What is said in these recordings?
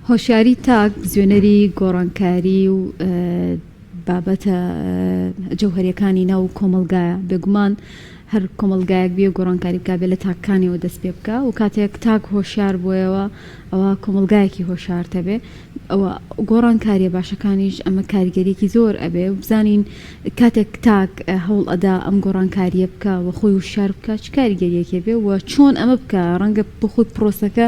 هۆشیاری تاک بزوێنەری گۆڕانکاری و بابەتە جەوهەریەکانی ناو کۆمەڵگایە، بێگومان هەر کۆمەڵگایەک بێ گۆڕانکاری بکا بێ لە تاکەکانیەوە دەست پێ بکا و کاتێک تاک هۆشیار بۆیەوە ئەوە کۆمەڵگایەکی هۆشیار تەبێ ئەوە گۆڕانکاریە باشەکانیش ئەمە کاریگەریەکی زۆر ئەبێ و بزانین کاتێک تاک هەوڵ ئەدا ئەم گۆڕانکاریە بکا و خۆی وشیار بکا چ کاریگەریەکی بێ و چۆن ئەمە بکا ڕەنگە بۆ خۆی پرۆسەکە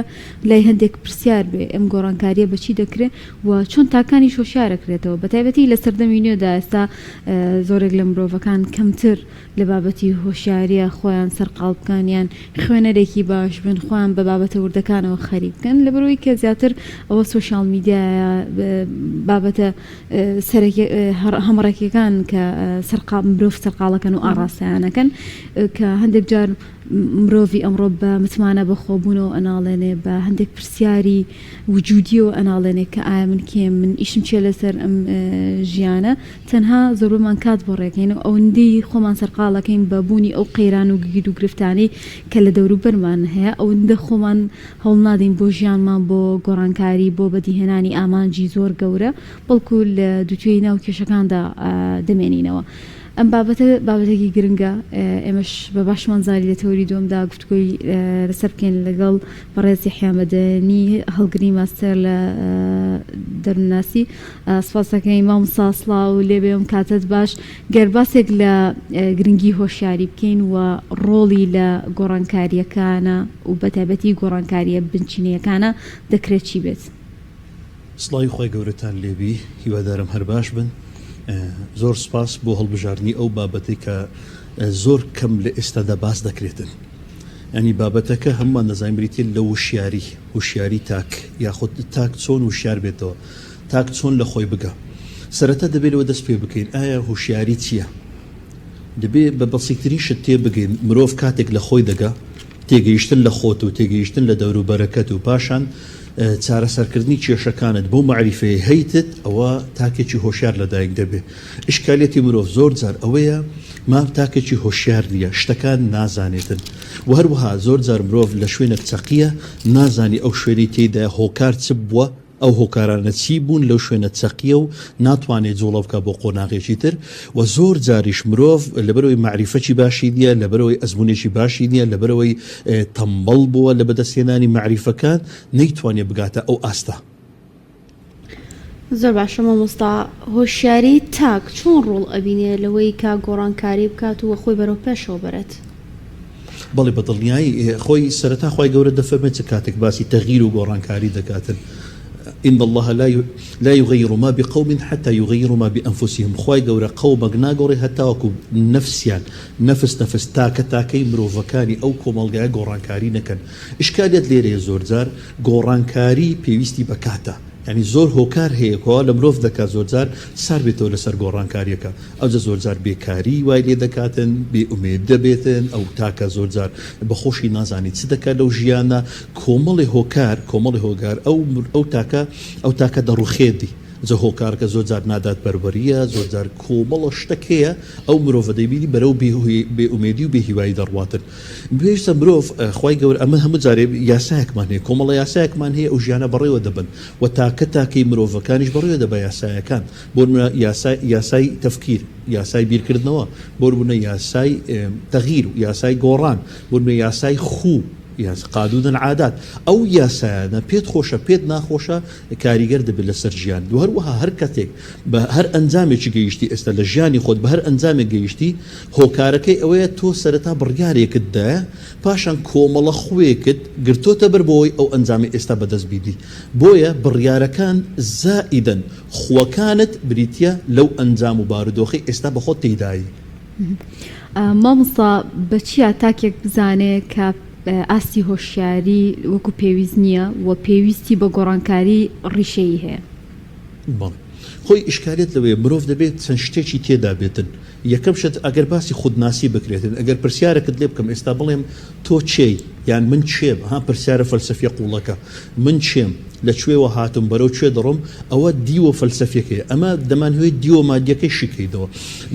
لای هەندێک پرسیار بێ ئەم گۆڕانکاریە بە چی دەکرێ و چۆن تاکانیش هۆشیار ئەکرێتەوە بەتایبەتی لە سەردەمی نوێدا ئێستا زۆرێک لە مرۆڤەکان کەمتر لە بابەتی هۆشیاریە خۆیان سەرقاڵ بکەن یان خوێنەرێکی باش بن خۆیان بە بابەتە وردەکانەوە خەریک بکەن لەبەرئەوەی کە زیاتر ئەوە سۆشیال میدیایە بابەتە سەرەکی هەمەڕێکیەکان کە سەرقاڵ مرۆڤ سەرقاڵەکەن و ئاڕاستەیانەکەن کە هەندێک جار مرۆڤی ئەمڕۆ بە متمانە بەخۆبوونەوە ئەناڵێنێ بە هەندێک پرسیاری وجودیەوە ئەناڵێنێ کە ئایا من کێم من ئیشم چیە لەسەر ئەم ژیانە تەنها زۆربەمان کات بۆ ڕێکەین و ئەوەندەی خۆمان سەرقاڵەکەین بە بوونی ئەو قەیران و گیروگرفتانەی کە لە دەوروبەرمان هەیە ئەوەندە خۆمان هەوڵ نادەین بۆ ژیانمان بۆ گۆڕانکاری بۆ بەدیهێنانی ئامانجی زۆر گەورە بەڵکو لە دووتوێی ناو کێشەکاندا دەمێنینەوە. ئەم بابەتە بابەتێکی گرنگە ئێمەش بە باشمان زانی لە تەوەری دووەمدا گفتوگۆی لەسەر بکەین لەگەڵ بەڕێز یەحیا مەدەنی هەڵگری ماستەر لە دەروونناسی سپاس دەکەین مامۆستا سڵاو لێبێ ئەم کاتەت باش گەر باسێک لە گرنگی هۆشیاری بکەین و ڕۆڵی لە گۆڕانکارییەکانە و بەتایبەتی گۆڕانکارییە بنچینەیەکانە دەکرێت چی بێت؟ سڵاوی خوای گەورەتان لێبی هیوادارم هەر باش بن زۆر سوپاس بۆ هەڵبژاردنی ئەو بابەتەی کە زۆر کەم لە ئێستادا باس دەکرێتن ینی بابەتەکە هەمومان دەزانین بریتە لە وشیاری هوشیاری تاک یاخود تاک چۆن وشیار بێتەوە تاک چۆن لە خۆی بگا سەرەتا دەبێت لەوە دەست پێ بکەین ئایا هوشیاری چییە دەبێ بە بەسیترین شت تێبگەین مرۆڤ کاتێک لە خۆی دەگا تێگەیشتن لە خۆت و تێگەیشتن لە دەوروبەرەکەت و پاشان چارەسەرکردنی کێشەکانت بەو مەعریفەیەی هەیتت ئەوە تاکێکی هۆشیار لەدایک دەبێ. ئیشکالیەتی مرۆڤ زۆر جار ئەوەیە مام تاکێکی هۆشیار نییە شتەکان نازانێتن و هەروەها زۆر جار مرۆڤ لە شوێنێک چەقییە نازانی ئەو شوێنەی تێیدایە هۆکار چ بووە ئەو هۆکارانە چی بوون لەو شوێنە چەقییە و ناتوانێت جوڵە بکات بۆ قۆناغێکی تر و زۆر جاریش مرۆڤ لەبەرئەوەی مەعریفەکی باشی نییە، لەبەرئەوەی ئەزموونێکی باشی نییە، لەبەرئەوەی تەمبەڵ بووە لە بەدەستهێنانی مەعریفەکان نەیتوانیە بگاتە ئەو ئاستە. زۆر باشە مامۆستا هۆشیاری تاک چۆن ڕۆڵ ئەبینێ لەوەی کە گۆڕانکاری بکات و خۆی بەرەو پێشەوە بەرێت؟ بەڵێ بە دڵنیایی خۆی سەرەتا خوای گەورە دەفەرمێت چ کاتێک باسی تەغییر و گۆڕانکاری دەکاتن ان اللە لا لا یغیر ما بقوم حتی یغیروا ما بانفسهم خوای گەورە قەومەک ناگۆڕێ هەتاوەکو نەفسیان نەفس نەفس تاکە تاکەی مرۆڤەکانی ئەو کۆمەڵگایە گۆڕانکاری نەکەن ئیشکالیەت لێرەیە زۆرجار گۆڕانکاری پێویستی بە کاتە یانی زۆر هۆکار هەیە کەوا لە مرۆڤ دەکات زۆرجار سار بێتەوە لەسەر گۆڕانکاریەکە ئەوجا زۆرجار بێکاری وای لێ دەکاتن بێ ئومێد دەبێتن ئەو تاکە زۆرجار بەخۆشی نازانی چ دەکات لەو ژیانە کۆمەڵێ هۆکار کۆمەڵێ هۆگار ئەو ئەو تاکە ئەو تاکە دەڕوخێدی جا هۆکارەکە زۆرجار نادادپەروەریە زۆرجار کۆمەڵە شتەک هەیە ئەو مرۆڤە دەیبینی بەرەو بێ ئومێدی و بێ هیوایی دەڕواتن پێویستە مرۆڤ خوای گەورە ئەمە هەموو جارێ یاسایەکمان هەیە کۆمەڵە یاسایەکمان هەیە ئەو ژیانە بەڕێوە دەبن و تاکە تاکەی مرۆڤەکانیش بەڕێوە دەبە یاسایەکان بۆ نمونە یاسای یاسای تەفکیر یاسای بیرکردنەوە بۆ نمونە یاسای تەغیر و یاسای گۆڕان بۆ نمونە یاسای خوو قانون العادات ئەو یاسایانە پێت خۆشە پێت ناخۆشە کاریگەر دەبێت لەسەر ژیان و هەروەها هەر کەتێک بە هەر ئەنجامێکی گەیشتی ئێستا لە ژیانی خۆت بە هەر ئەنجامێک گەیشتی هۆکارەکەی ئەوەیە تۆ سەرەتا بڕیارێکت دایە پاشان کۆمەڵە خوێکت گرتۆتە بەر بۆ ئەوەی ئەو ئەنجامەی ئێستا بەدەست بینی بۆیە بڕیارەکان زائیدەن خوەکانت بریتیە لەو ئەنجام و بارودۆخەی ئێستا بەخۆت تێیدایی. مامۆستا بە چیا تاکێک بزانێ کە ئاستی هۆشیاری وەکو پێویست نییە و پێویستی بە گۆڕانکاری ڕیشەیی هەیە؟ بەڵێ خۆی ئیشکالیەت لەوەیە مرۆڤ دەبێت چەند شتێکی تێدا بێتن یەکەم شت ئەگەر باسی خودناسی بکرێتن ئەگەر پرسیارەکت لێ بکەم ئێستا بڵێم تۆ کێی یان من کێم ها پرسیارە فەلسەفیە قوڵەکە من کێم؟ لە کوێوە هاتووم بەرەو کوێ دەڕۆم ئەوە دیوە فەلسەفیەکەیە ئەمە دەمانهەوێت دیوە مادیەکەی شیکەیتەوە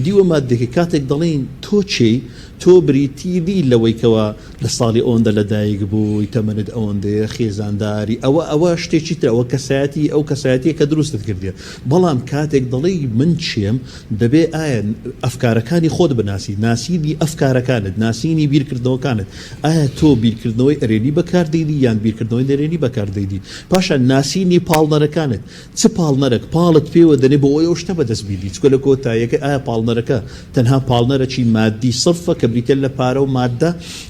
دیوە مادیەکەی کاتێک دەڵێین تۆ کێی تۆ بریتی نی لەوەی کەوا لە ساڵی ئەوەندە لە دایک بووی تەمەنت ئەوەندەیە خێزانداری ئەوە ئەوە شتێکی ترە ئەوە کەسایەتی ئەو کەسایەتیە کە دروستت کردیە بەڵام کاتێک دەڵێی من کێم دەبێ ئایا ئەفکارەکانی خۆت بناسی ناسینی ئەفکارەکانت ناسینی بیرکردنەوەکانت ئایا تۆ بیرکردنەوەی ئەرێنی بەکار دێنی یان بیرکردنەوەی نەرێنی بەکار دێنی؟ پاشان ناسینی پاڵنەرەکانت، چ پاڵنەرەک پاڵت پێوە دەنێ بۆ ئەوەی ئەو شتە بەدەست بینی؟ چونکە لە کۆتاییەکەی ئایا پاڵنەرەکە تەنها پاڵنەرەکی مادی سڕفە کە بریتیە لە پارە و ماددە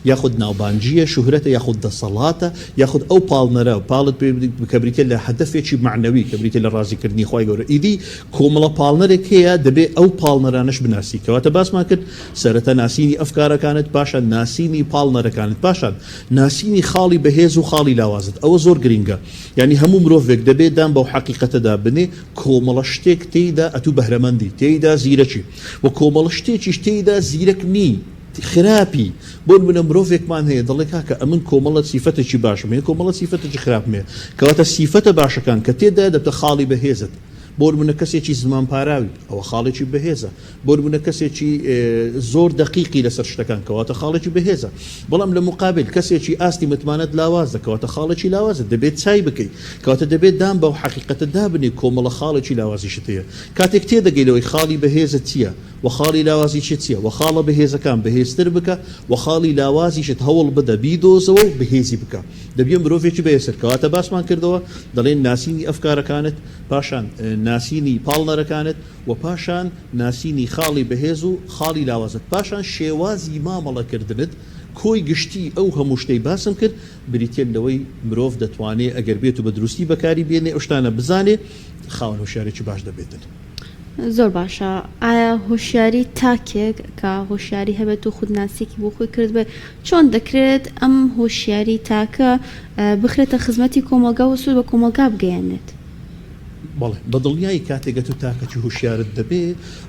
یاخود ناوبانگییە، شوهرەتە یاخود دەسەڵاتە یاخود ئەو پاڵنەرە پاڵت پێ کە بریتیە لە هەدەفێکی مەعنەوی کە بریتیە لە ڕازیکردنی خوای گەورە ئیدی کۆمەڵە پاڵنەرێک هەیە دەبێ ئەو پاڵنەرانەش بناسی کەواتە باسمان کرد سەرەتا ناسینی ئەفکارەکانت، پاشان ناسینی پاڵنەرەکانت، پاشان ناسینی خاڵی بەهێز و خاڵی لاوازت، ئەوە زۆر گرینگە، یانی هەموو مرۆڤێک دەبێ دان بەو حەقیقەتەدا بنێ کۆمەڵە شتێک تێیدا ئەتوو بەهرەمەندی، تێیدا زیرەکی و کۆمەڵە شتێکیش تێیدا زیرەک نی، خراپی، بۆ نموونە مرۆڤێکمان هەیە دەڵێ کاکە ئەمن کۆمەڵە سیفەتێکی باشم هەیە، کۆمەڵە سیفەتێکی خراپم هەیە، کەواتە سیفەتە باشەکان کە تێدایە دەبتە خاڵی بەهێزت، بۆ نموونە کەسێکی زمان پاراوی ئەوە خاڵێکی بەهێزە. بۆ نمونە کەسێکی زۆر دەقیقی لەسەر شتەکان کەواتە خاڵێکی بەهێزە بەڵام لە مقابل کەسێکی ئاستی متمانەت لاوازە کەواتە خاڵێکی لاوازە دەبێت چای بکەیت کەواتە دەبێت دان بەو حەقیقەتە دابنێ کۆمەڵە خاڵێکی لاوازیشت هەیە کاتێک تێدەگەی لەوەی خاڵی بەهێزت چییە و خاڵی لاوازیشت چییە و خاڵە بەهێزەکان بەهێزتر بکە و خاڵی لاوازیشت هەوڵ بدە بیدۆزەوە و بەهێزی بکە دەبیە مرۆڤێکی بەهێزتر کەواتە باسمان کردەوە دەڵێن ناسینی ئەفکارەکانت پاشان ناسینی پاڵنەرەکانت و پاشان ناسینی خاڵی بەهێز و خاڵی لاوازت، پاشان شێوازی مامەڵەکردنت، کۆی گشتی ئەو هەموو شتەی باسم کرد بریتیە لەوەی مرۆڤ دەتوانێ ئەگەر بێت و بە دروستی بەکاری بێنێ ئەو شتانە بزانێ خاوەن هۆشیارێکی باش دەبێتن. زۆر باشە ئایا هۆشیاری تاکێک کە هۆشیاری هەبێت و خودناسیەکی بۆ خۆی کردبێت چۆن دەکرێت ئەم هۆشیاری تاکە بخرێتە خزمەتی کۆمەڵگا و سوود بە کۆمەڵگا بگەیەنێت؟ بەڵێ بەدڵنیایی کاتێک ئەتوو تاکەکی هوشیارت دەبێ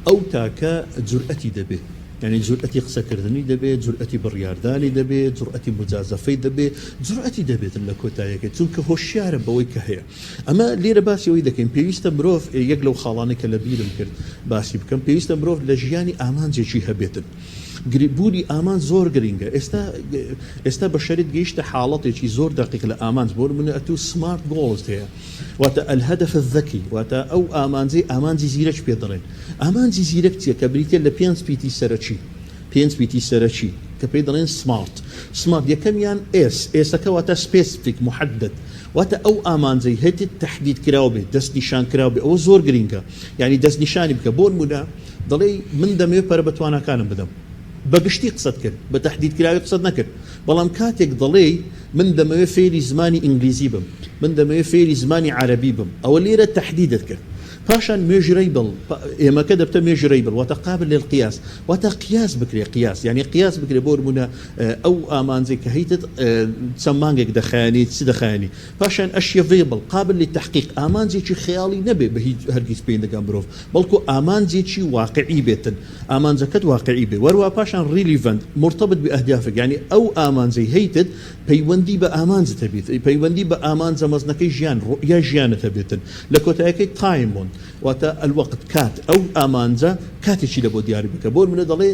ئەو تاکە جورئەتی دەبێ یانی جورئەتی قسەکردنی دەبێ جورئەتی بڕیاردانی دەبێ جورئەتی موجازەفەی دەبێ جورئەتی دەبێتن لە کۆتایەکەی چونکە هۆشیارە بەوەی کە هەیە ئەمە لێرە باسی ئەوەی دەکەین پێویستە مرۆڤ یەک لەو خاڵانەی کە لە بیرم کرد باسی بکەم پێویستە مرۆڤ لە ژیانی ئامانجێکی هەبێتن بوونی ئامانج زۆر گرینگە ئێستا ئێستا بەشەریت گەیشتە حاڵەتێکی زۆر دەقیق لە ئامانج بۆ نمونە ئەتوو smart goals هەیە واتە الهدف الذکی واتە ئەو ئامانجەی ئامانجی زیرەک پێ دەڵێن. ئامانجی زیرەک چیە؟ کە بریتیە لە پێنج پیتی سەرەکی، پێنج پیتی سەرەکی کە پێی دەڵێن smart. smart یەکەمیان S، S ەکە واتە specific، محدد، واتە ئەو ئامانجەی هەتت تەحدید کراو بێت، دەستنیشان کراو بێت، ئەوە زۆر گرینگە، یانی دەستنیشانی بکە، بۆ نموونە دەڵێی من دەمەوێت پەرە بە تواناکانم بدەم، بە گشتی قسەت کرد، بە تەحدید کراوی قسەت نەکرد، بەڵام کاتێک دەڵێی من دەمەوێت فێری زمانی ئینگلیزی بم، من دەمەوێت فێری زمانی عەرەبی بم، ئەوە لێرە تەحدیدت کرد. پاشان measurable، ئێمەکە دەبتە measurable، واتە قابل للقیاس، واتە قیاس بکرێ، قیاس یانی قیاس بکرێ، بۆ نموونە ئەو ئامانجەی کە هەیتت چەند مانگێک دەخایەنی، چ دەخایەنی. پاشان achievable، قابل للتحقیق، ئامانجێکی خەیاڵی نەبێ بە هیچ هەرگیز پێی نەگا مرۆڤ، بەڵکو ئامانجێکی واقعی بێتن. ئامانجەکەت واقعی بێ وەروا پاشان relevant مرتبط بأهدافك یانی ئەو ئامانجەی هەیتت پەیوەندی بە ئامانجت هەبیت پەیوەندی بە ئامانجە مەزنەکەی ژیان ڕوئیای ژیانت هەبێتن لە کۆتایەکەی time bound واتە الوقت کات ئەو ئامانجە کاتێکی لە بۆ دیاری بکە بۆ نمونە دەڵێ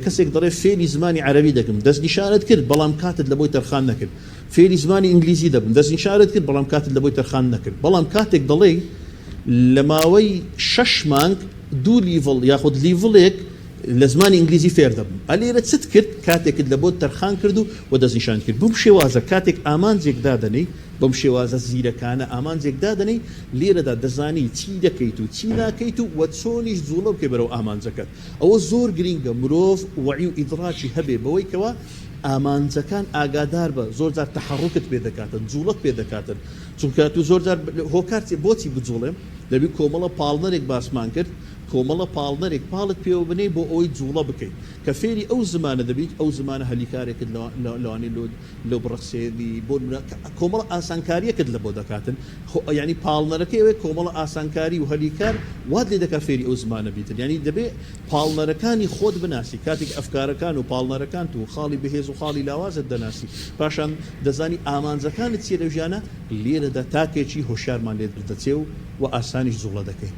کەسێک دەڵێ فێری زمانی عەرەبی دەکەم دەستنیشانت کرد بەڵام کاتت لە بۆی تەرخان نەکرد فێری زمانی ئینگلیزی دەبم دەستنیشانت کرد بەڵام کاتت لە بۆی تەرخان نەکرد بەڵام کاتێک دەڵێی لە ماوەی شەش مانگ دوو level یاخود level ێک لە زمانی ئینگلیزی فێر دەبم. ئە لێرە چت کرد کاتێکت لە بۆت تەرخان کرد و وە دەستنیشانت کرد بەم شێوازە کاتێک ئامانجێک دادەنێی بەم شێوازە زیرەکانە ئامانجێک دادەنێی لێرەدا دەزانی چی دەکەیت و چی ناکەیت و وە چۆنیش جوڵە بکەی بەرەو ئامانجەکەت ئەوە زۆر گرینگە مرۆڤ وەعی و ئیدڕاکی هەبێ بەوەی کەوا ئامانجەکان ئاگادار بە زۆر جار تەحەڕوکت پێ دەکاتن جوڵەت پێ دەکاتن چونکە تو زۆر جار هۆکار چیە بۆچی بجوڵێم دەبی کۆمەڵە پاڵنەرێک باسمان کرد. کۆمەڵە پاڵنەرێک پاڵت پێوە بنێی بۆ ئەوەی جوڵە بکەیت کە فێری ئەو زمانە دەبیت ئەو زمانە هەلیکارێکت لەوانەیە لۆ لۆ بڕەخسێنی بۆ نمونە کۆمەڵە ئاسانکاریەکت لە بۆ دەکاتن خۆ یانی پاڵنەرەکەی ئەوەیە کۆمەڵە ئاسانکاری و هەلیکار وات لێ دەکات فێری ئەو زمانە بیتن یانی دەبێ پاڵنەرەکانی خۆت بناسی کاتێک ئەفکارەکان و پاڵنەرەکانت و خاڵی بەهێز و خاڵی لاوازت دەناسی پاشان دەزانی ئامانجەکانت چیە لەو ژیانە لێرەدا تاکێکی هۆشیارمان لێ دەردەچێ و وە ئاسانیش جوڵە دەکەین.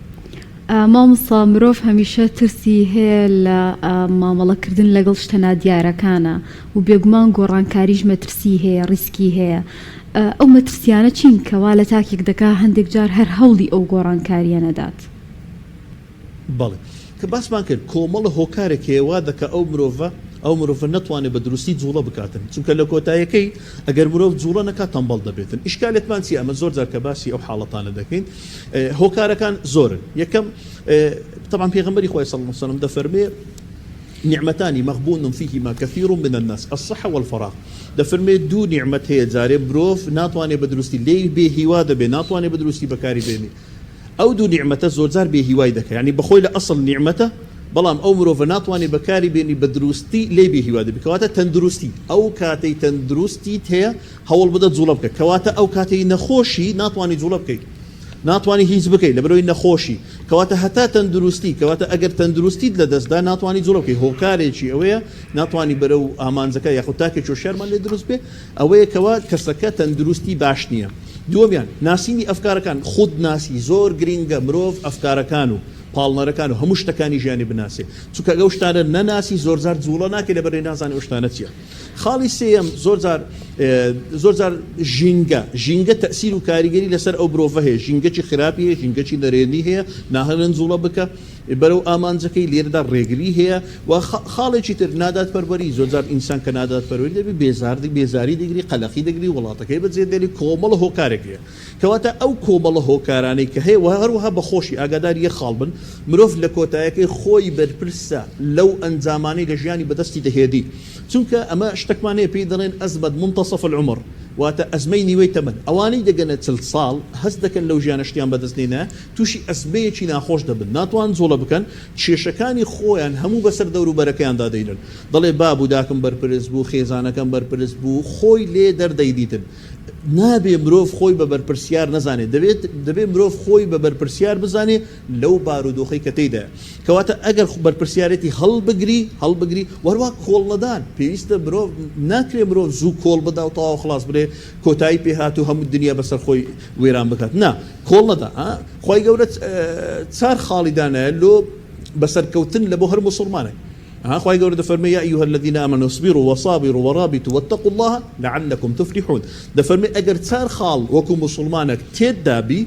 مامۆستا مرۆڤ هەمیشە ترسی هەیە لە مامەڵەکردن لەگەڵ شتە نادیارەکانا و بێگومان گۆڕانکاریش مەترسی هەیە ڕیسکی هەیە ئەو مەترسیانە چین کە وا لە تاکێک دەکا هەندێک جار هەر هەوڵی ئەو گۆڕانکاریە نەدات؟ بەڵێ کە باسمان کرد کۆمەڵە هۆکارێک هەیە وا دەکا ئەو مرۆڤە ئەو مرۆڤە نەتوانێت بە دروستی جوڵە بکاتن چونکە لە کۆتایەکەی ئەگەر مرۆڤ جوڵە نەکات تەمبەڵ دەبێتن ئیشکالێتمان چیە ئەمە زۆر جار کە باسی ئەو حاڵەتانە دەکەین هۆکارەکان زۆرن یەکەم تەبعەن پێغەمبەری خوای صلی اللە علیه وسلم دەفەرمێ نعمتان مغبون فیهما کثیر من الناس الصحە والفراغ دەفەرمێ دوو نیعمەت هەیە جارێ مرۆڤ ناتوانێ بە دروستی لێی بێ هیوا دەبێ ناتوانێ بە دروستی بەکاری بێنێ ئەو دوو نیعمەتە زۆرجار بێ هیوای دەکا یانی بەخۆی لە ئەسڵ نیعمەتە بەڵام ئەو مرۆڤە ناتوانێ بەکاری بێنی بە دروستی لێی بێ هیوا دەبی کەواتە تەندروستی ئەو کاتەی تەندروستیت هەیە هەوڵ بدە جوڵە بکە کەواتە ئەو کاتەی نەخۆشی ناتوانی جوڵە بکەیت ناتوانی هیچ بکەیت لەبەرئەوەی نەخۆشی کەواتە هەتا تەندروستی کەواتە ئەگەر تەندروستیت لەدەستدا ناتوانی جوڵە بکەیت هۆکارێکی ئەوەیە ناتوانی بەرەو ئامانجەکە یاخود تاکێکی هۆشیارمان لێ دروست بێ ئەوەیە کەوا کەسەکە تەندروستی باش نییە. دووەمیان، ناسینی ئەفکارەکان، خود ناسی، زۆر گرینگە مرۆڤ ئەفکارەکان و پاڵنەرەکان و هەموو شتەکانی ژیانی بناسێ، چونکە ئەگەر ئەو شتانە نەناسی زۆرجار جوڵە ناکەی لەبەرئەوەی نازانی ئەو شتانە چییە. خاڵی سێیەم، زۆرجار زۆرجار ژینگە، ژینگە تەئسیر و کاریگەری لەسەر ئەو مرۆڤە هەیە، ژینگەکی خراپی هەیە، ژینگەکی نەرێنی هەیە، ناهێڵن جوڵە بکە. بەرەو ئامانجەکەی لێرەدا ڕێگری هەیە و خاڵێکی تر نادادپەروەری زۆرجار ئینسان کە نادادپەروەری دەبی بێزار بێزاری دەگری قەلەقی دەگری وڵاتەکەی بەجێ دێلی کۆمەڵە هۆکارێک هەیە کەواتە ئەو کۆمەڵە هۆکارانەی کە هەیە و هەروەها بە خۆشی ئاگاداری یەک خاڵ بن مرۆڤ لە کۆتایەکەی خۆی بەرپرسە لەو ئەنجامانەی لە ژیانی بەدەستی دەهێنی چونکە ئەمە شتەکمان هەیە پێی دەڵێن ئەزمەت منتصف العمر واتە ئەزمەی نیوەی تەمەن ئەوانەی دەگەنە 40 ساڵ هەست دەکەن لەو ژیانە شتیان بەدەست نێنایە تووشی ئەزمەیەکی ناخۆش دەبن، ناتوانن جوڵە بکەن، کێشەکانی خۆیان هەموو بەسەر دەوروبەرەکەیاندا دەینن، دەڵێ باب و داکم بەرپرس بوو، خێزانەکەم بەرپرس بوو، خۆی لێ دەردەیدیتن. نابێ مرۆڤ خۆی بە بەرپرسیار نەزانێ، دەبێت دەبێ مرۆڤ خۆی بە بەرپرسیار بزانێ لەو بارودۆخەی کە تێیدایە. کەواتە ئەگەر بەرپرسیارێتی هەڵبگری، هەڵبگری و هەروەها کۆڵنەدان، پێویستە مرۆڤ، ناکرێ مرۆڤ زوو کۆڵ بدا و تەواو خڵاس بڵێ کۆتایی پێ هات و هەموو دنیا بەسەر خۆی وێران بکات، نا، کۆڵ نەدا ها خوای گەورە چار خاڵی دانایە لۆ بەسەرکەوتن لە بۆ هەر موسڵمانێک ها خوای گەورە دەفەرمێ یا ایها الذین آمنوا اصبروا وصابروا ورابطوا واتقوا الله لعلکم تفلحون دەفەرمێ ئەگەر چار خاڵ وەکو موسڵمانێک تێت دابی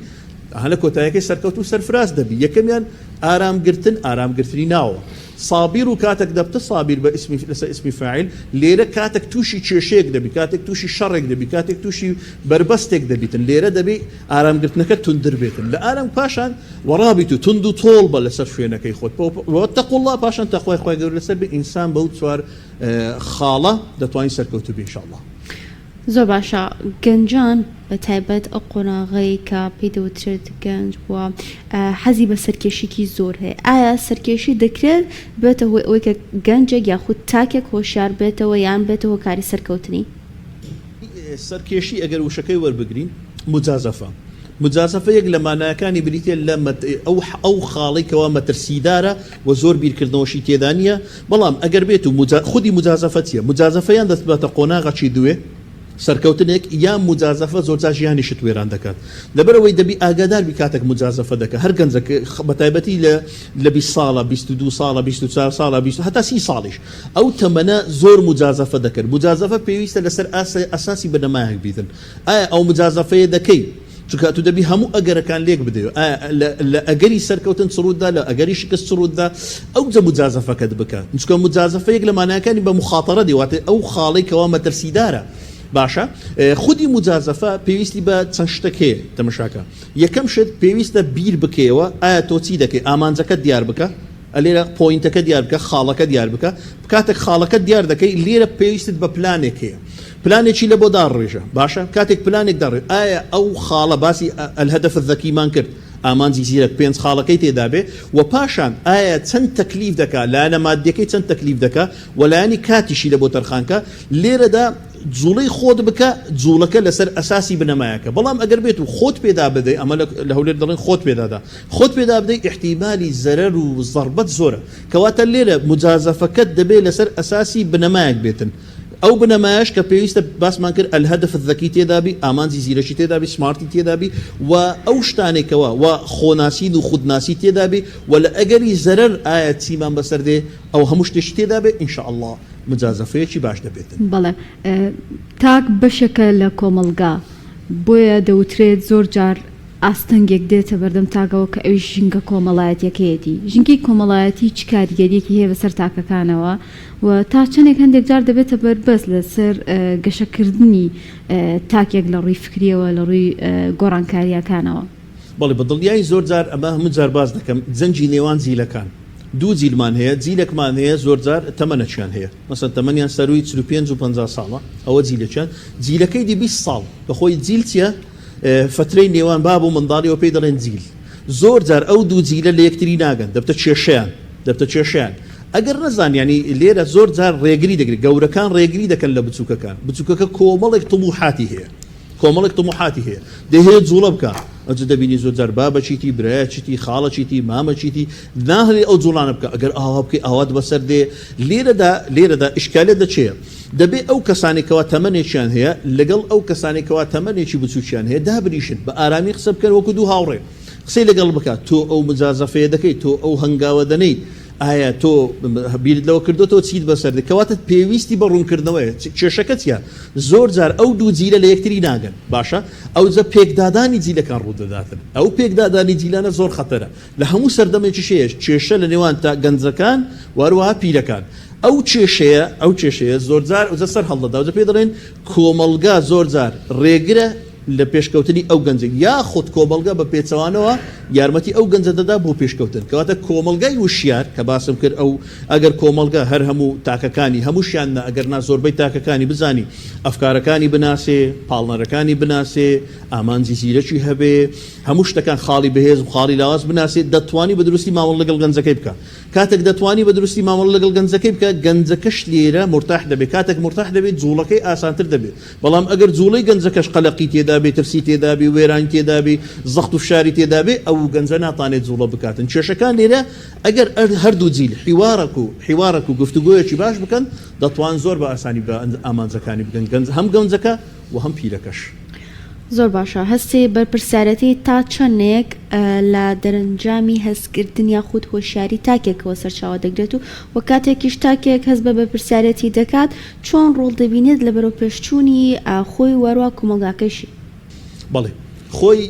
ها لە کۆتایەکەی سەرکەوتوو سەرفراز دەبی یەکەمیان ئارامگرتن ئارامگرتنی ناوە سابیر و کاتەک دەبتە سابیر بە ئیسمی لەسەر ئیسمی فاعل لێرە کاتەک تووشی کێشەیەک دەبی کاتێک تووشی شەڕێک دەبی کاتێک تووشی بەربەستێک دەبیتن لێرە دەبی ئارامگرتنەکە توندر بێتن لە ئارام پاشان وەڕابیت و توند و تۆڵ بە لەسەر شوێنەکەی خۆت واتقوا اللە پاشان تەقوای خوای گەورە لەسەر بێ ئینسان بەو چوار خاڵە دەتوانین سەرکەوتوو بی ان شاء اللە. زۆر باشە گەنجان بە تایبەت ئەو قۆناغەی کە پێی دەوترێت گەنج بووە حەزی بە سەرکێشیکی زۆر هەیە ئایا سەرکێشی دەکرێت بێتە هۆی ئەوەی کە گەنجێک یاخود تاکێک هۆشیار بێتەوە یان بێتە هۆکاری سەرکەوتنی؟ سەرکێشی ئەگەر وشەکەی وەربگرین مجازەفە مجازەفە یەک لە مانایەکانی بریتیە لە ئەو ئەو خاڵەی کەوا مەترسیدارە و زۆر بیرکردنەوەشی تێدا نییە بەڵام ئەگەر بێت و خودی مجازەفە چییە مجازەفە یان دەتباتە قۆناغەکی دوێ سەرکەوتنێک یان مجازەفە زۆرجار ژیانیشت وێران دەکات لەبەرئەوەی دەبی ئاگادار بی کاتێک مجازەفە دەکە هەر گەنجەک بەتایبەتی لە لە 20 ساڵە 22 ساڵە 24 ساڵە 20 هەتا 30 ساڵیش ئەو تەمەنە زۆر موجازەفە دەکرد، موجازەفە پێویستە لەسەر ئەساسی بنەمایەک بیتن، ئایا ئەو موجازەفەیە دەکەی؟ چونکە ئەتوو دەبی هەموو ئەگەرەکان لێک بدەیەوە، ئایا لە ئەگەری سەرکەوتن چ ڕووتدا، لە ئەگەری شکست چ ڕووتدا، ئەوجە موجازەفەکەت بکە، چونکە موجازەفە یەک لە ماناکانی بە موخاتەرە دێ، واتە ئەو خاڵەی کەوا مەترسیدارە، باشە خودی موجازەفە پێویستی بە چەند شتێک هەیە، تەمەشاکە، یەکەم شت پێویستە بیر بکەیەوە ئایا تۆ چی دەکەی، ئامانجەکەت دیار بکە، لێرە point ەکە دیار بکە خاڵەکە دیار بکە کاتێک خاڵەکەت دیار دەکەی لێرە پێویستت بە پلانێک هەیە پلانێکی لە بۆ داڕێژە باشە کاتێک پلانێک داڕێ ئایا ئەو خاڵە باسی الهدف الذكي مان کرد. ئامانجی زیرەک پێنج خاڵەکەی تێدابێ و پاشان ئایا چەند تەکلیف دەکا لایەنە مادیەکەی چەند تەکلیف دەکا و لایەنی کاتیشی لە بۆ تەرخانکە لێرەدا جوڵەی خۆت بکە جوڵەکە لەسەر ئەساسی بنەمایەکە بەڵام ئەگەر بێت و خۆت پێدا بدەی ئەمە لە هەولێر دەڵێن خۆت پێدادا خۆت پێدا بدەی ئیحتیمالی زەرەر و زەڕبەت زۆرە کەواتە لێرە موجازەفەکەت دەبێ لەسەر ئەساسی بنەمایەک بێتن ئەو بنەمایەش کە پێویستە باسمان کرد الهدف الذکی تێدابی ئامانجی زیرەکی تێدابی سمارتی تێدابی و ئەو شتانەی کەوا و خۆناسین و خودناسی تێدابی و لە ئەگەری زەرەر ئایا چیمان بەسەر دێ ئەو هەموو شتێکی تێدابێ ان شاء اللە مجازەفەیەکی باش دەبێتن. بەڵێ تاک بەشێکە لە کۆمەڵگا بۆیە دەوترێت زۆر جار ئاستەنگێک دێتە بەردەم تاکەوە کە ئەویش ژینگە کۆمەڵایەتیەکەیەتی، ژینگەی کۆمەڵایەتی چ کاریگەریەکی هەیە بەسەر تاکەکانەوە و تا چەندێک هەندێک جار دەبێتە بەربەست لەسەر گەشەکردنی تاکێک لە ڕووی فکریەوە لە ڕووی گۆڕانکارییەکانەوە؟ بەڵێ بە دڵنیایی زۆر جار ئەمە هەموو جار باس دەکەم جەنگی نێوان جیلەکان دوو جیلمان هەیە جیلێکمان هەیە زۆر جار تەمەنەکیان هەیە مەسەن تەمەنیان سەرووی 45 و 50 ساڵە ئەوە جیلێکیان جیلەکەی دی 20 ساڵ بەخۆی جیل چیە فەترەی نێوان باب و منداڵیەوە پێی دەڵێن جیل. زۆر جار ئەو دوو جیلە لە یەکتری ناگەن، دەبتە کێشەیان، دەبتە کێشەیان. ئەگەر نەزان یانی لێرە زۆر جار ڕێگری دەگرێت، گەورەکان ڕێگری دەکەن لە بچووکەکان، بچووکەکە کۆمەڵێک تموحاتی هەیە، کۆمەڵێک تموحاتی هەیە، دەیهەوێت جوڵە بکا، ئەوجا دەبینی زۆر جار بابەکیتی، برایەکیتی، خاڵەکیتی، مامەکیتی، ناهێڵێ ئەو جوڵانە بکا، ئەگەر ئاوا بکەی ئاوات بەسەر دێ، لێرەدا، لێرەدا ئیشکالیەت لە چێیە؟ دەبێ ئەو کەسانەی کەوا تەمەنێکیان هەیە لەگەڵ ئەو کەسانەی کەوا تەمەنێکی بچووکیان هەیە دابنیشن بە ئارامی قسە بکەن وەکو دوو هاوڕێ قسەی لەگەڵ بکە تۆ ئەو مجازەفەیە دەکەی تۆ ئەو هەنگاوە دەنێی ئایا تۆ بیرت لەوە کردۆتەوە چیت بەسەر دێ کەواتە پێویستی بە ڕوونکردنەوەیە کێشەکە چییە زۆر جار ئەو دوو جیلە لە یەکتری ناگەن باشە ئەوجە پێکدادانی جیلەکان ڕوودەداتن ئەو پێکدادانی جیلانە زۆر خەتەرە لە هەموو سەردەمێکیش هەیە کێشە لە نێوان تا گەنجەکان و هەروەها پیرەکان. ئەو کێشەیە ئەو کێشەیە زۆرجار ئەوجا سەر هەڵدەدا ئەوجا پێی دەڵێن کۆمەڵگا زۆرجار ڕێگرە لە پێشکەوتنی ئەو گەنجە یاخود کۆمەڵگا بە پێچەوانەوە یارمەتی ئەو گەنجە دەدا بۆ پێشکەوتن کەواتە کۆمەڵگای وشیار کە باسم کرد ئەو ئەگەر کۆمەڵگا هەر هەموو تاکەکانی هەمووشیان نا ئەگەر نا زۆربەی تاکەکانی بزانی ئەفکارەکانی بناسێ پاڵنەرەکانی بناسێ ئامانجی زیرەکی هەبێ هەموو شتەکان خاڵی بەهێز و خاڵی لاواز بناسێت، دەتوانی بە دروستی مامەڵە لەگەڵ گەنجەکەی بکا. کاتێک دەتوانی بە دروستی مامەڵە لەگەڵ گەنجەکەی بکا، گەنجەکەش لێرە مورتاح دەبێت، کاتێک مورتاح دەبێت جوڵەکەی ئاسانتر دەبێت. بەڵام ئەگەر جوڵەی گەنجەکەش قەلەقی تێدابێ، ترسی تێدابێ، وێرانی تێدابێ، زەخت و فشاری تێدابێ، ئەو گەنجە ناتانێت جوڵە بکاتن. کێشەکان لێرە ئەگەر هەردوو جیل حیوارەک و حیوارەک و گفتوگۆیەکی باش بکەن، دەتوان زۆر بە ئاسانی بە ئامانجەکانی بگەن، گەنج هەم گەنجەکە و هەم پیرەکەش. زۆر باشە هەستی بەرپرسیارێتی تا چەندێک لە دەرەنجامی هەستکردن یاخود هۆشیاری تاکێکەوە سەرچاوە دەگرێت و وە کاتێکیش تاکێک هەست بە بەرپرسیارێتی دەکات چۆن ڕۆڵ دەبینێت لە بەرەوپێشچوونی خۆی و هەروا کۆمەڵگاکەیشی؟ بەڵێ خۆی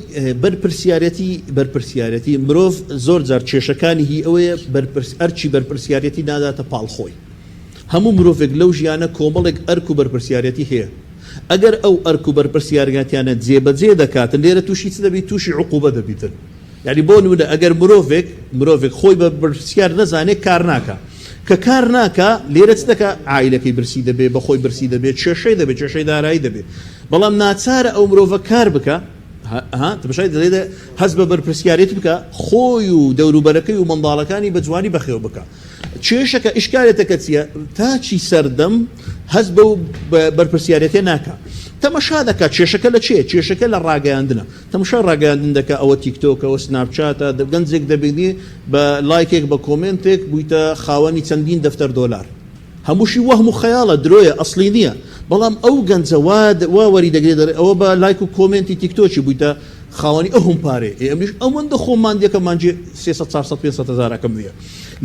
بەرپرسیارێتی بەرپرسیارێتی مرۆڤ زۆر جار کێشەکانی هی ئەوەیە بەرپرس ئەرکی بەرپرسیارێتی ناداتە پاڵ خۆی هەموو مرۆڤێک لەو ژیانە کۆمەڵێک ئەرک و بەرپرسیارێتی هەیە ئەگەر ئەو ئەرک و بەرپرسیارێتیانە جێبەجێ دەکاتن لێرە تووشی چ دەبی تووشی عقوبە دەبیتن یعنی بۆ نمونە ئەگەر مرۆڤێک مرۆڤێک خۆی بە بەرپرسیار نەزانێ کار ناکا کە کار ناکا لێرە چ دەکا عایلەکەی برسی دەبێ بە خۆی برسی دەبێ کێشەی دەبێ کێشەی دارایی دەبێ بەڵام ناچارە ئەو مرۆڤە کار بکا ها تەماشای دەڵێ هەست بە بەرپرسیارێتی بکا خۆی و دەوروبەرەکەی و منداڵەکانی بە جوانی بەخێو بکا کێشەکە ئیشکالێتەکە چیە تاکی سەردەم هەست بەو بەرپرسیارێتیە ناکا تەمەشا دەکا کێشەکە لە چێ کێشەکە لە ڕاگەیاندنە تەمەشا ڕاگەیاندن دەکا ئەوە تیکتۆکە ئەوە سناپچاتە گەنجێک دەبینی بە لایکێک بە کۆمێنتێک بوویتە خاوەنی چەندین دەفتەر دۆلار هەمووشی وەهم و خەیاڵە درۆیە ئەسڵی نییە بەڵام ئەو گەنجە وا وا وەری دەگرێت دەڵێ ئەوە بە لایک و کۆمێنتی تیکتۆکی بوویتە خاوەنی ئەوهم پارەیە ئێ ئەمنیش ئەوەندە خۆم ماندیەکەم مانگی 300 400 500 هەزارەکەم نییە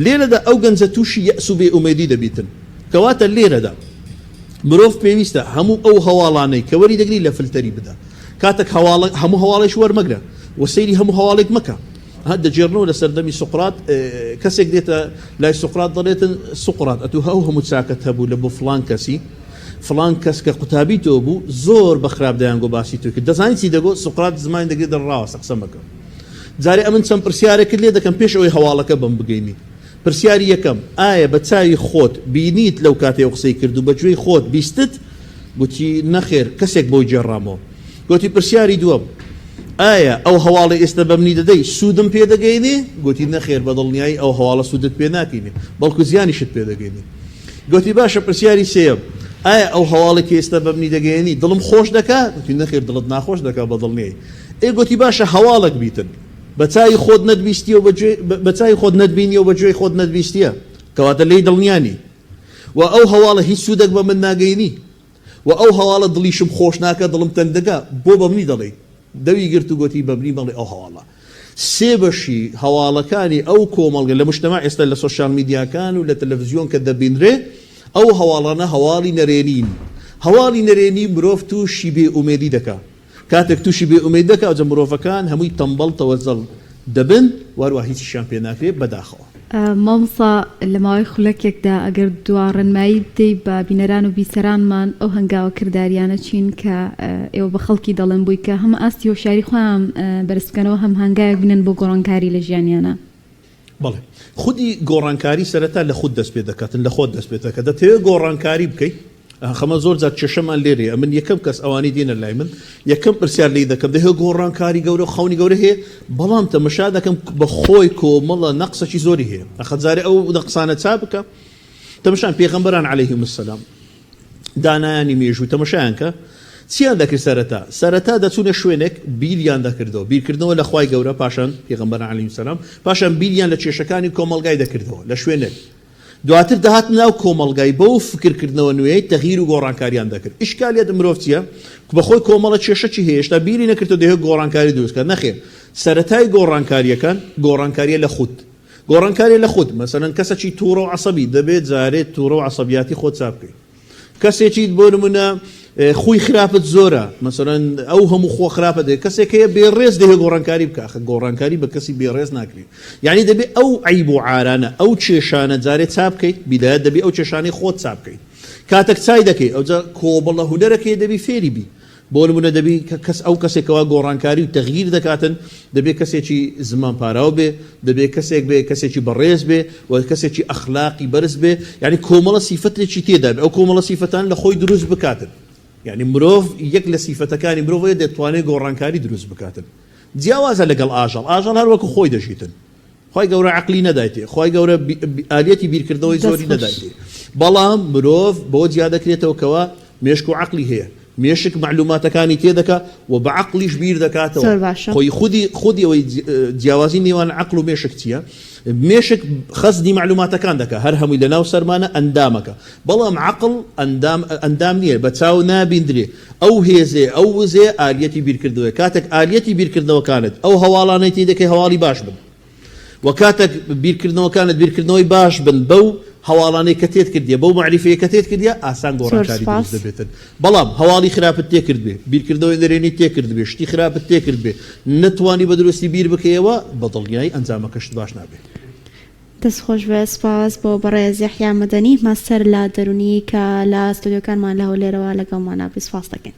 لێرەدا ئەو گەنجە تووشی یەئس و بێ ئومێدی دەبیتن کەواتە لێرەدا مرۆڤ پێویستە هەموو ئەو هەواڵانەی کە وەری دەگری لە فلتەری بدا کاتێک هەواڵە هەموو هەواڵێک وەرمەگرە و سەیری هەموو هەواڵێک مەکە ها دەگێڕنەوە لە سەردەمی سوقرات کەسێک دێتە لای سوقرات دەڵێتن سوقرات ئەتوو ئەو هەموو چاکەت هەبوو لە بۆ فڵان کەسی فڵان کەس کە قوتابی تۆ بوو زۆر بە خراپ دەیانگۆ باسی تۆی کرد دەزانی چی دەگۆ سوقرات زمانی دەگرێت دەڵێ ڕاوەستە قسە مەکە جارێ ئەمن چەند پرسیارێکت لێ دەکەم پێش ئەوەی هەواڵەکە بەم بگەینی پرسیاری یەکەم ئایا بە چاوی خۆت بینیت لەو کاتەی ئەو قسەی کرد و بە گوێی خۆت بیستت گوتی نەخێر کەسێک بۆی گێڕامەوە گوتی پرسیاری دووەم. ئایا ئەو هەواڵەی ئێستا بە منی دەدەی سوودم پێ دەگەینێ؟ گۆتی، نەخێر بە دڵنیایی ئەو هەواڵە سوودت پێ ناگەینێ، بەڵکو زیانیشت پێ دەگەینێ. گۆتی، باشە پرسیاری سێیەم، ئایا ئەو هەواڵەی کە ئێستا بە منی دەگەیەنی دڵم خۆش دەکا؟ گۆتی، نەخێر دڵت ناخۆش دەکا بە دڵنیایی. ئێ گۆتی، باشە هەواڵێک بیتن بە چاوی خۆت نەتبیستیە و بە چاوی خۆت نەتبینیە و بە گوێی خۆت نەتبیستیە، کەواتە لێی دڵنیا نی و ئەو هەواڵە هیچ سوودێک بە من ناگەینی. وە ئەو هەواڵە دڵیشم خۆش ناکا دڵم تەنگ دەکا بۆ بەمنی دەڵێی؟ دەوی گرت و گۆتی بەمنی مەڵێ ئەو هەواڵە. سێ بەشی هەواڵەکانی ئەو کۆمەڵگە لە مجتەمەع ئێستا لە سۆشیال میدیاکان و لە تەلەفزیۆن کە دەبینرێ ئەو هەواڵانە هەواڵی نەرێنین. هەواڵی نەرێنی مرۆڤ تووشی بێ ئومێدی دەکا. کاتێک تووشی بێ ئومێدی دەکا ئەوجا مرۆڤەکان هەمووی تەمبەڵ تەوەزەڵ دەبن وەهەروەها هیچیشیان پێ ناکرێ بەداخەوە. مامۆستا لە ماوەی خولەکێکدا ئەگەر دوا ڕێنمایی بدەی بە بینەران و بیسەرانمان ئەو هەنگاوە کرداریانە چین کە ئێوە بە خەڵکی دەڵێن بۆی کە هەم ئاستی هۆشیاری خۆیان بەرز بکەنەوە هەم هەنگاوێک بنێن بۆ گۆڕانکاری لە ژیانیانا؟ بەڵێ خودی گۆڕانکاری سەرەتا لە خود دەست پێ دەکاتن لە خۆت دەست پێ دەکات دەتەوێت گۆڕانکاری بکەیت خەمە زۆر جار کێشەمان لێرەیە ئەمن یەکەم کەس ئەوانەی دێنە لای من یەکەم پرسیار لێی دەکەم دەهێ گۆڕانکاری گەورە و خەونی گەورە هەیە بەڵام تەمەشا دەکەم بە خۆی کۆمەڵە نەقسەکی زۆری هەیە ئەخە جارێ ئەو نەقسانە چا بکە تەمەشان پێغەمبەران عەلەیهم السلام دانایانی مێژوو تەمەشایان کە چیان دەکرد سەرەتا سەرەتا دەچوونە شوێنێک بیریان دەکردەوە بیرکردنەوە لە خوای گەورە پاشان پێغەمبەران عەلەیهم السلام پاشان بیریان لە کێشەکانی کۆمەڵگای دەکردەوە لە شوێنێک دواتر دەهاتنە ناو کۆمەڵگای بەو فکرکردنەوە نوێیەی تەغییر و گۆڕانکاریان دەکرد. ئیشکالیەت مرۆڤ چیە؟ بەخۆی کۆمەڵە کێشەکی هەیە هێشتا بیری نەکردەوە دەیەوێت گۆڕانکاری دروست بکات. نەخێر سەرەتای گۆڕانکاریەکان گۆڕانکاریە لە خود. گۆڕانکاریە لە خود مەسەلەن کەسەکی توڕە و عەسەبی دەبێت جارێ توڕە و عەسەبیاتی خۆت چاک بکەی. کەسێکیت بۆ نمونە خوی خراپت زۆرە مەسەلەن ئەو هەموو خۆ خراپە دێ کەسێک هەیە بێڕێز دەیە گۆڕانکاری بکە ئەخە گۆڕانکاری بە کەسی بێڕێز ناکرێت یعنی دەبێ ئەو عیب و عارانە ئەو کێشانە جارێ چا بکەیت بیدایەت دەبێ ئەو کێشانەی خۆت چا بکەیت کاتێک چای دەکەی ئەوجا کۆمەڵە هونەرەکەی دەبی فێری بی بۆ نمونە دەبی کەس ئەو کەسێک کەوا گۆڕانکاری و تەغییر دەکاتن دەبێ کەسێکی زمان پاراو بێ دەبێ کەسێک بێ کەسێکی بەڕێز بێ و کەسێکی ئەخلاقی بەرز بێ یعنی کۆمەڵە سیفەتێکی تێدا بێ ئەو کۆمەڵە سیفەتان لە خۆی دروست بکاتن یعنی مرۆڤ یەک لە سیفەتەکانی مرۆڤ دەتوانێت گۆڕانکاری دروست بکاتن جیاوازە لەگەڵ ئاژەڵ ئاژەڵ هەر وەکو خۆی دەژیتن خوای گەورە عەقلی نەدایتێ خوای گەورە ئالیەتی بیرکردنەوەی زۆری نەدایتێ بەڵام مرۆڤ بەوە جیا دەکرێتەوە کەوا مێشک و عەقلی هەیە مێشک مەعلوماتەکانی تێدەکا و بە عەقلیش بیر دەکاتەوە زۆر باشە. خۆی خودی خودی ئەوەی جیاوازی نێوان عەقل و مێشک چییە مێشک خەزنی مەعلوماتەکان دەکا هەر هەمووی لەناو سەرمانە ئەندامەکە بەڵام عەقڵ ئەندام ئەندام نییە بە چاو نابیندرێ ئەو هێزەیە ئەو وزەیە ئالیەتی بیرکردنەوەیە کاتێک ئالیەتی بیرکردنەوەکانت ئەو هەواڵانەی تێی دەکەی هەواڵی باش بن و کاتێک بیرکردنەوەکانت بیرکردنەوەی باش بن بەو هەواڵانەی کە تێت کردیە بەو مەعریفەیە کە تێت کردیە ئاسان زۆر گۆڕانکاری سوپاس. دروست دەبێتن بەڵام هەواڵی خراپت تێ کردبێ بیرکردنەوەی نەرێنیت تێ کردبێ شتی خراپت تێ کردبێ نەتوانی بە دروستی بیر بکەیەوە بە دڵنیایی ئەنجامەکەشت باش نابێ. دەست خۆش بێت سوپاس بۆ بەڕێز یەحیا مەدەنی ماستەر لە دەرونی کە لە ستۆدیۆکانمان لە هەولێرەوە لەگەڵمانا بووی سوپاس دەکەین.